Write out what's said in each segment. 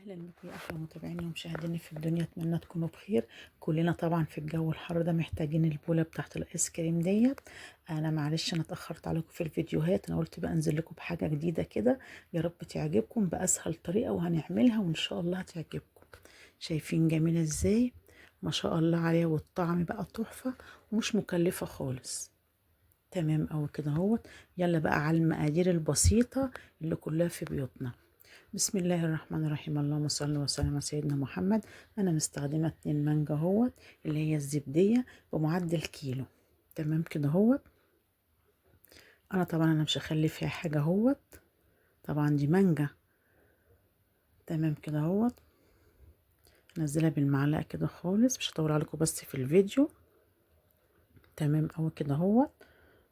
اهلا بكم يا احلى متابعيني ومشاهديني في الدنيا، اتمنى تكونوا بخير. كلنا طبعا في الجو الحر ده محتاجين البوله بتاعت الايس كريم ديت. انا معلش انا اتاخرت عليكم في الفيديوهات، انا قلت بقى انزل لكم بحاجة جديدة كده يا رب تعجبكم باسهل طريقه، وهنعملها وان شاء الله هتعجبكم. شايفين جميلة ازاي؟ ما شاء الله عليها، والطعم بقى تحفة ومش مكلفة خالص. تمام اوي كده اهوت. يلا بقى على المقادير البسيطة اللي كلها في بيوتنا. بسم الله الرحمن الرحيم، اللهم صل وسلم على سيدنا محمد. انا مستخدمة 2 مانجا اهوت اللي هي الزبديه بمعدل كيلو. تمام كده اهوت. انا طبعا مش هخلي فيها حاجة اهوت، طبعا دي مانجا. تمام كده اهوت. نزلها بالمعلقه كده خالص، مش هطول عليكم بس في الفيديو. تمام اوي كده اهوت.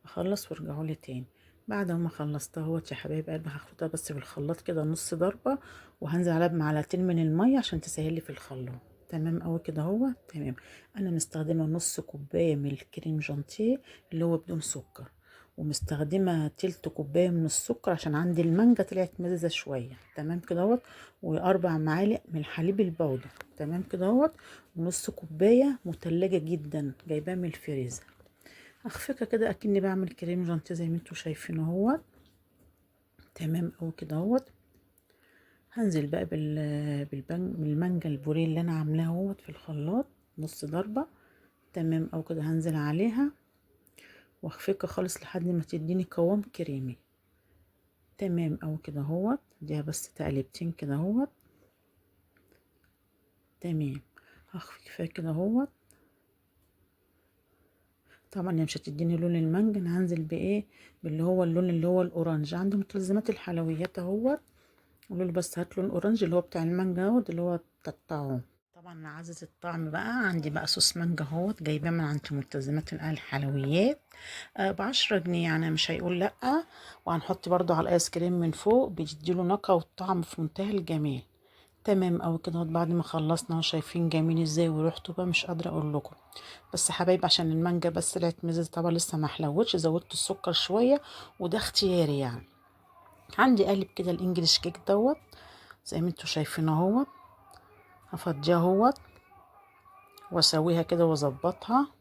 اخلص وارجعوا لي تاني. بعد ما خلصتها اهوت يا حبايب قلبي، هاخدها بس بالخلاط كده نص ضربه، وهنزل عليها بمعلقتين من المية عشان تسهل لي في الخلاط. تمام اوي كده اهوت. تمام. انا مستخدمة نص كوباية من الكريم جانتيه اللي هو بدون سكر، ومستخدمه تلت كوباية من السكر عشان عندي المانجا طلعت مززه شوية. تمام كده اهوت. و4 معالق من الحليب البودر. تمام كده اهوت. ونص كوباية متلجه جدا جايباها من الفريزر. اخفقها كده اكني بعمل كريم جانتيه زي ما انتوا شايفين اهوت. تمام اوي كده اهوت. هنزل بقى بالمانجا البوريه اللي انا عاملاها اهوت في الخلاط نص ضربه. تمام اوي كده. هنزل عليها واخفقها خالص لحد ما تديني قوام كريمي. تمام اوي كده اهوت. اديها بس تقلبتين كده اهوت. تمام. هخفق كفاية كده اهوت. طبعا هي مش هتديني لون المانجا، انا هنزل بايه؟ باللي هو اللون اللي هو ال orange. عندي مستلزمات الحلويات اهوت، قولوا له بس هات لون orange اللي هو بتاع المانجا اهوت اللي هو بتاعه. طبعا انا عزز الطعم بقى، عندي بقى صوص مانجا اهوت جايباه من عند مستلزمات الحلويات ب10 جنيه، يعني مش هيقول لا. وهنحط برده على الايس كريم من فوق، بيديله نقا والطعم في منتهى الجمال. تمام اوي كده. بعد ما خلصنا شايفين جميل ازاي وريحته بقى مش قادرة اقول لكم. بس حبايب عشان المانجا بس طلعت مزز طبعا لسه ما حلوتش، زودت السكر شوية وده اختياري يعني. عندي قالب كده ال English cake دوت زي ما انتوا شايفين اهوت، هفضيها اهوت واسويها كده واظبطها.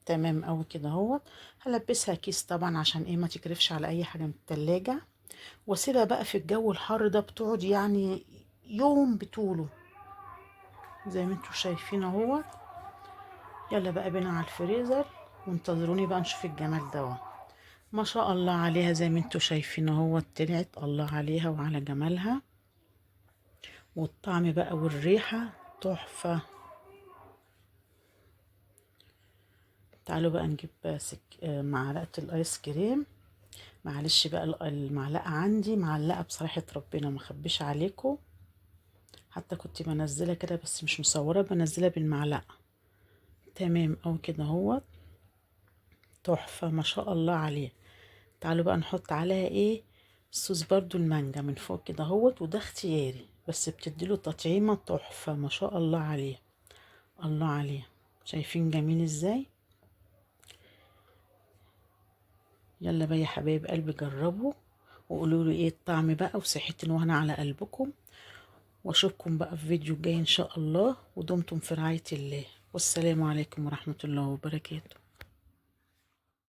تمام اوي كده اهوت. هلبسها كيس طبعا عشان ايه ما تكرفش على اي حاجة من التلاجة، واسيبها بقى في الجو الحر ده بتقعد يعني يوم بطوله زي ما انتوا شايفين اهوت. يلا بقى بينا على الفريزر وانتظروني بقى نشوف الجمال دوت. ما شاء الله عليها زي ما انتوا شايفين اهوت، طلعت الله عليها وعلى جمالها، والطعم بقى والريحة تحفة. تعالوا بقى نجيب معلقة الايس كريم. معلش بقى المعلقة عندي معلقة بصراحة ربنا ما اخبيش عليكم، حتى كنت بنزلها كده بس مش مصورة، بنزلها بالمعلقة. تمام او كده اهوت، تحفة ما شاء الله عليه. تعالوا بقى نحط عليها ايه الصوص برضو المانجا من فوق كده اهوت، وده اختياري بس بتديله تطعيمة تحفة ما شاء الله عليه. الله عليه، شايفين جميل ازاي؟ يلا بقى يا حبايب قلبي جربوا وقولوا لي ايه الطعم بقى، وصحتين وهنا على قلبكم، واشوفكم بقى في فيديو جاي ان شاء الله، ودمتم في رعاية الله، والسلام عليكم ورحمة الله وبركاته.